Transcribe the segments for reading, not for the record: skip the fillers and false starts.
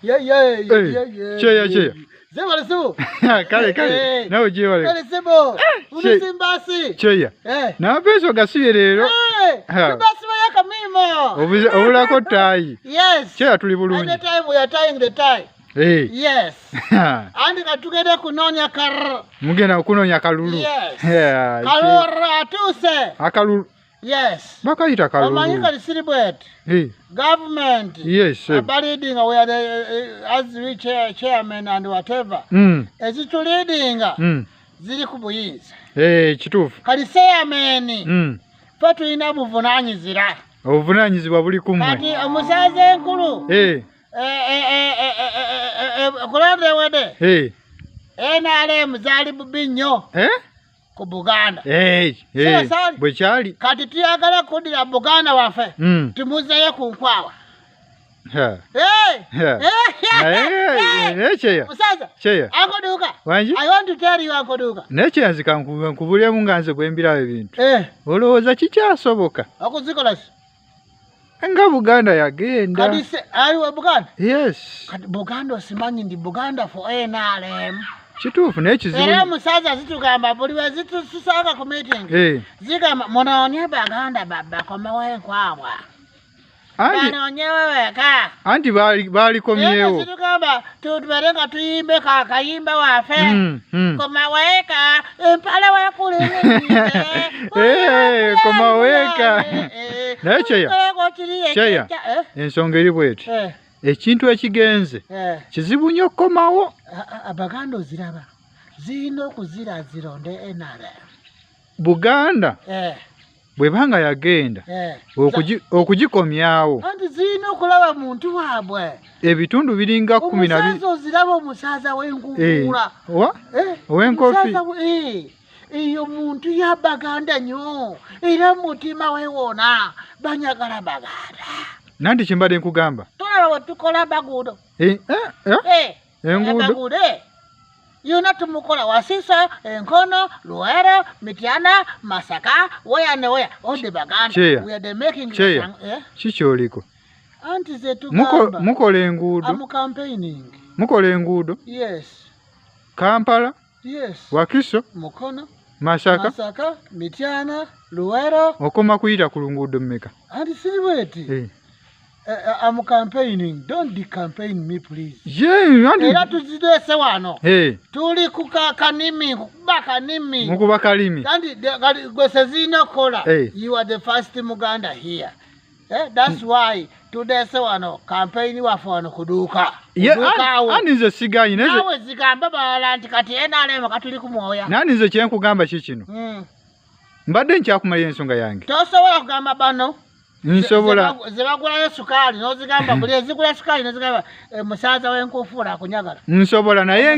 Yeah. Cheya, cheya. Zebale sebo. Kale kale. Nawe gyebale. Kale sebo. Ulusimbasi. Cheya. Eh. N'ampeeso gasibye leero. Eh. Tubasiba yakamimo. Obulako ttaayi. Yes. Cheya tuli bulungi. At the time we are tying the tie. Hey. Yes. Andi katugende kunoonya karr. Mugenda kunoonya kalulu. Yes. Yeah. Kalulu atuse. Akalulu. Yes. Bakayita kalulu. Omanyi kali siri bweti. Hey. Government. Yes. Abaleading we are the, as we chairman and whatever. Ezituleadinga. Ziri ku buyinza. Eh, kituufu. Kali chairman. Ffe tulina buvunaanyizira. Obuvunaanyizibwa buli ku mmwe. Kati omusaza enkulu. Eh. Kulonda ewedde. Eh. NRM zaali bubi nnyo. Eh? Ku Buganda. Eh, bwe kyali. Kati tuyagala kuddira Buganda waffe. Tumuzeeyo ku nkwawa. Naye Cheya. Musaza. Cheya. Uncle Duka. Wangi? I want to tell you, Uncle Duka. Naye Cheya nzika nkubulemu nga nze bwe mbiraba ebintu. Eh. Olowooza kikyasoboka? Okuzikola ki? Nga Buganda yagenda. Kati se aliwe Buganda? Yes. Kati Buganda osimanyi ndi Buganda for NRM. Kituufu naye kizibu. Era musaza zitugamba buli we zitusanga ku meeting. Zigamba munoonye Baganda babba komewo enkwabwa. Banoonye weweka. Anti baalikomyewo. Zitugamba tubeere nga tuyimbe kakayimba waffe. Komaweka empale wekulire. Komaweka. Naye Cheya. Cheya. Ensonga eri bweti. Ekintu ekigenze kizibu nnyo okukomawo. Abaganda oziraba zirina okuzira zironde NRM. Buganda bw'ebanga yagenda okugikomyawo. Anti zirina okulaba muntu waabwe. Ebitundu biringa 12. Omusaza oziraba omusaza w'enkunkula. Ow'enkofi. Eyo muntu ya Baganda nnyo era mutima we wona banyagala Baganda. Nanti kyembadde nkugamba. Tolaba bwe tukola baguudo. Enguudo. Yonna tumukola Wasisa, Enkono, Luwero, Mityana, Masaka, where and where. All the Baganda. Cheya. We are the making. Cheya. Ki kyoliko? Anti ze tugamba. Mukola enguudo. I'm campaigning. Mukola enguudo. Yes. Kampala. Yes. Wakiso. Mukono. Masaka. Masaka, Mityana, Luwero. Okoma kuyita ku luguudo mmeka? Anti siri bweti. I'm campaigning. Don't decampaign me, please. Yeah, era tuzidese wano. Hey. Tuli kuka kanimi, kukuba kanimi. Mukuba kalimi. Kandi gwe sezina kola. Hey. You are the first Muganda here. That's why tudese wano campaign waffe wano kuduka. Yeah, ani nze siganyi neze. Nawe zigamba balala nti kati NRM katuli kumwoya. Nani nze kye nkugamba ki kino? Mbadde nkyakumalira ensonga yange. Tosobola kugamba bano. Nsobola. Zebagulayo sukaali n'ozigamba buli ezigula sukaali n'ozigamba musaza w'enkofuula akunyagala. Nsobola naye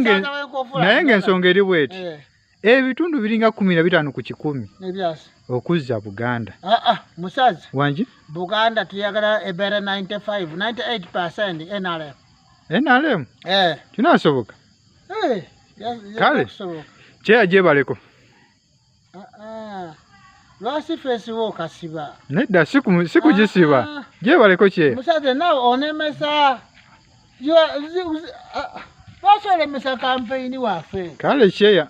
ng'ensonga eri bweti. Ebitundu biringa 15 ku 100. Ebyasi. Okuzza Buganda. Musaza. Wangi? Buganda tuyagala ebeere 95, 98% NRM. NRM? Kinaasoboka? Kale. Cheya gyebaleko. Lwaki feesi wo okasiba? Nedda sikugisiba. Gyebaleko kye. Musaza naawe onemesa. Lwaki olemesa kampeyini waffe? Kale Cheya.